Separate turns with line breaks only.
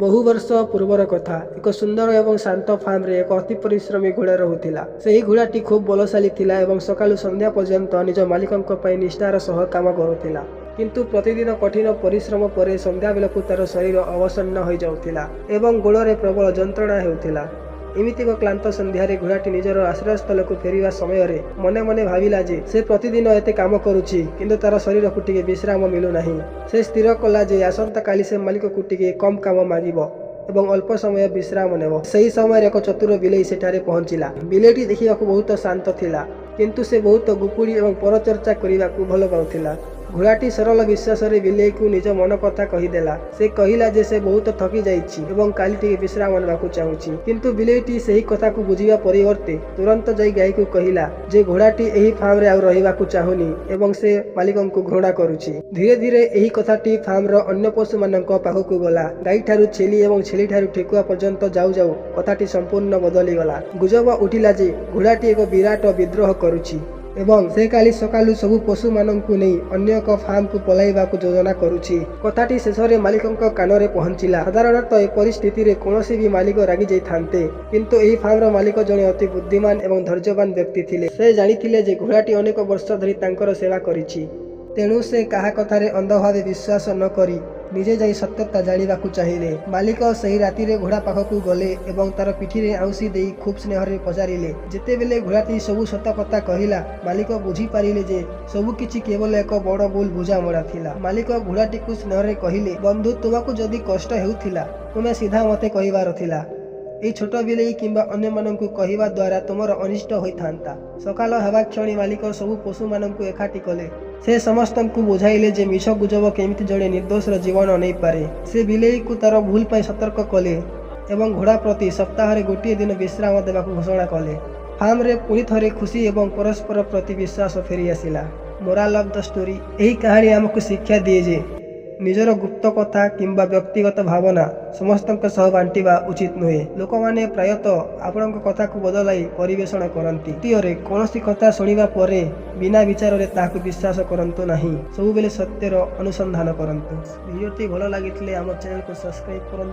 ବହୁ ବର୍ଷ ପୂର୍ବର କଥା। ଏକ ସୁନ୍ଦର ଏବଂ ଶାନ୍ତ ଫାର୍ମରେ ଏକ ଅତି ପରିଶ୍ରମୀ ଘୋଡ଼ା ରହୁଥିଲା। ସେହି ଘୋଡ଼ାଟି ଖୁବ୍ ବଳଶାଳୀ ଥିଲା ଏବଂ ସକାଳୁ ସନ୍ଧ୍ୟା ପର୍ଯ୍ୟନ୍ତ ନିଜ ମାଲିକଙ୍କ ପାଇଁ ନିଷ୍ଠାର ସହ କାମ କରୁଥିଲା। କିନ୍ତୁ ପ୍ରତିଦିନ କଠିନ ପରିଶ୍ରମ ପରେ ସନ୍ଧ୍ୟାବେଳକୁ ତାର ଶରୀର ଅବସନ୍ନ ହୋଇଯାଉଥିଲା ଏବଂ ଗୋଡ଼ରେ ପ୍ରବଳ ଯନ୍ତ୍ରଣା ହେଉଥିଲା। ଏମିତି ଏକ କ୍ଳାନ୍ତ ସନ୍ଧ୍ୟାରେ ଘୋଡ଼ାଟି ନିଜର ଆଶ୍ରୟସ୍ଥଳକୁ ଫେରିବା ସମୟରେ ମନେ ମନେ ଭାବିଲା ଯେ ସେ ପ୍ରତିଦିନ ଏତେ କାମ କରୁଛି, କିନ୍ତୁ ତାର ଶରୀରକୁ ଟିକେ ବିଶ୍ରାମ ମିଳୁନାହିଁ। ସେ ସ୍ଥିର କଲା ଯେ ଆସନ୍ତାକାଲି ସେ ମାଲିକକୁ ଟିକେ କମ୍ କାମ ମାଗିବ ଏବଂ ଅଳ୍ପ ସମୟ ବିଶ୍ରାମ ନେବ। ସେହି ସମୟରେ ଏକ ଚତୁର ବିଲେଇ ସେଠାରେ ପହଞ୍ଚିଲା। ବିଲେଇଟି ଦେଖିବାକୁ ବହୁତ ଶାନ୍ତ ଥିଲା, କିନ୍ତୁ ସେ ବହୁତ ଗୁପୁଡ଼ି ଏବଂ ପରଚର୍ଚ୍ଚା କରିବାକୁ ଭଲ ପାଉଥିଲା। ଘୋଡ଼ାଟି ସରଳ ବିଶ୍ୱାସରେ ବିଲେଇକୁ ନିଜ ମନ କଥା କହିଦେଲା। ସେ କହିଲା ଯେ ସେ ବହୁତ ଥକି ଯାଇଛି ଏବଂ କାଲି ଟିକେ ବିଶ୍ରାମ ନେବାକୁ ଚାହୁଁଛି। କିନ୍ତୁ ବିଲେଇଟି ସେହି କଥାକୁ ବୁଝିବା ପରିବର୍ତ୍ତେ ତୁରନ୍ତ ଯାଇ ଗାଈକୁ କହିଲା ଯେ ଘୋଡ଼ାଟି ଏହି ଫାର୍ମରେ ଆଉ ରହିବାକୁ ଚାହୁଁନି ଏବଂ ସେ ମାଲିକଙ୍କୁ ଘୃଣା କରୁଛି। ଧୀରେ ଧୀରେ ଏହି କଥାଟି ଫାର୍ମର ଅନ୍ୟ ପଶୁମାନଙ୍କ ପାଖକୁ ଗଲା। ଗାଈଠାରୁ ଛେଳି ଏବଂ ଛେଳିଠାରୁ ଠେକୁଆ ପର୍ଯ୍ୟନ୍ତ ଯାଉ ଯାଉ କଥାଟି ସମ୍ପୂର୍ଣ୍ଣ ବଦଳିଗଲା। ଗୁଜବ ଉଠିଲା ଯେ ଘୋଡ଼ାଟି ଏକ ବିରାଟ ବିଦ୍ରୋହ କରୁଛି ଏବଂ ସେ କାଲି ସକାଳୁ ସବୁ ପଶୁମାନଙ୍କୁ ନେଇ ଅନ୍ୟ ଏକ ଫାର୍ମକୁ ପଳାଇବାକୁ ଯୋଜନା କରୁଛି। କଥାଟି ଶେଷରେ ମାଲିକଙ୍କ କାନରେ ପହଞ୍ଚିଲା। ସାଧାରଣତଃ ଏପରି ସ୍ଥିତିରେ କୌଣସି ବି ମାଲିକ ରାଗିଯାଇଥାନ୍ତେ, କିନ୍ତୁ ଏହି ଫାର୍ମର ମାଲିକ ଜଣେ ଅତି ବୁଦ୍ଧିମାନ ଏବଂ ଧୈର୍ଯ୍ୟବାନ ବ୍ୟକ୍ତି ଥିଲେ। ସେ ଜାଣିଥିଲେ ଯେ ଘୋଡ଼ାଟି ଅନେକ ବର୍ଷ ଧରି ତାଙ୍କର ସେବା କରିଛି। ତେଣୁ ସେ କାହା କଥାରେ ଅନ୍ଧ ଭାବେ ବିଶ୍ୱାସ ନ କରି ନିଜେ ଯାଇ ସତ୍ୟତା ଜାଣିବାକୁ ଚାହିଁଲେ। ମାଲିକ ସେହି ରାତିରେ ଘୋଡ଼ା ପାଖକୁ ଗଲେ ଏବଂ ତାର ପିଠିରେ ଆଉଁସି ଦେଇ ଖୁବ୍ ସ୍ନେହରେ ପଚାରିଲେ। ଯେତେବେଳେ ଘୋଡ଼ାଟି ସବୁ ସତ କଥା କହିଲା, ମାଲିକ ବୁଝିପାରିଲେ ଯେ ସବୁକିଛି କେବଳ ଏକ ବଡ଼ ଭୁଲ ବୁଝାମଣା ଥିଲା। ମାଲିକ ଘୋଡ଼ାଟିକୁ ସ୍ନେହରେ କହିଲେ, "ବନ୍ଧୁ, ତୁମକୁ ଯଦି କଷ୍ଟ ହେଉଥିଲା, ତୁମେ ସିଧା ମୋତେ କହିବାର ଥିଲା। ଏହି ଛୋଟ ବିଲେଇ କିମ୍ବା ଅନ୍ୟମାନଙ୍କୁ କହିବା ଦ୍ୱାରା ତୁମର ଅନିଷ୍ଟ ହୋଇଥାନ୍ତା।" ସକାଳ ହେବା କ୍ଷଣି ମାଲିକ ସବୁ ପଶୁମାନଙ୍କୁ ଏକାଠି କଲେ। ସେ ସମସ୍ତଙ୍କୁ ବୁଝାଇଲେ ଯେ ମିଛ ଗୁଜବ କେମିତି ଜଣେ ନିର୍ଦ୍ଦୋଷର ଜୀବନ ନେଇପାରେ। ସେ ବିଲେଇକୁ ତାର ଭୁଲ ପାଇଁ ସତର୍କ କଲେ ଏବଂ ଘୋଡ଼ା ପ୍ରତି ସପ୍ତାହରେ ଗୋଟିଏ ଦିନ ବିଶ୍ରାମ ଦେବାକୁ ଘୋଷଣା କଲେ। ଫାର୍ମରେ ପୁଣିଥରେ ଖୁସି ଏବଂ ପରସ୍ପର ପ୍ରତି ବିଶ୍ୱାସ ଫେରିଆସିଲା। ମୋରାଲ ଅଫ୍ the story: ଏହି କାହାଣୀ ଆମକୁ ଶିକ୍ଷା ଦିଏ ଯେ ନିଜର ଗୁପ୍ତ କଥା କିମ୍ବା ବ୍ୟକ୍ତିଗତ ଭାବନା ସମସ୍ତଙ୍କ ସହ ବାଣ୍ଟିବା ଉଚିତ ନୁହେଁ। ଲୋକମାନେ ପ୍ରାୟତଃ ଆପଣଙ୍କ କଥାକୁ ବଦଳାଇ ପରିବେଷଣ କରନ୍ତି। ଦ୍ୱିତୀୟରେ, କୌଣସି କଥା ଶୁଣିବା ପରେ ବିନା ବିଚାରରେ ତାହାକୁ ବିଶ୍ୱାସ କରନ୍ତୁ ନାହିଁ। ସବୁବେଳେ ସତ୍ୟର ଅନୁସନ୍ଧାନ କରନ୍ତୁ। ଭିଡ଼ିଓଟି ଭଲ ଲାଗିଥିଲେ ଆମ ଚ୍ୟାନେଲକୁ ସବସ୍କ୍ରାଇବ୍ କରନ୍ତୁ।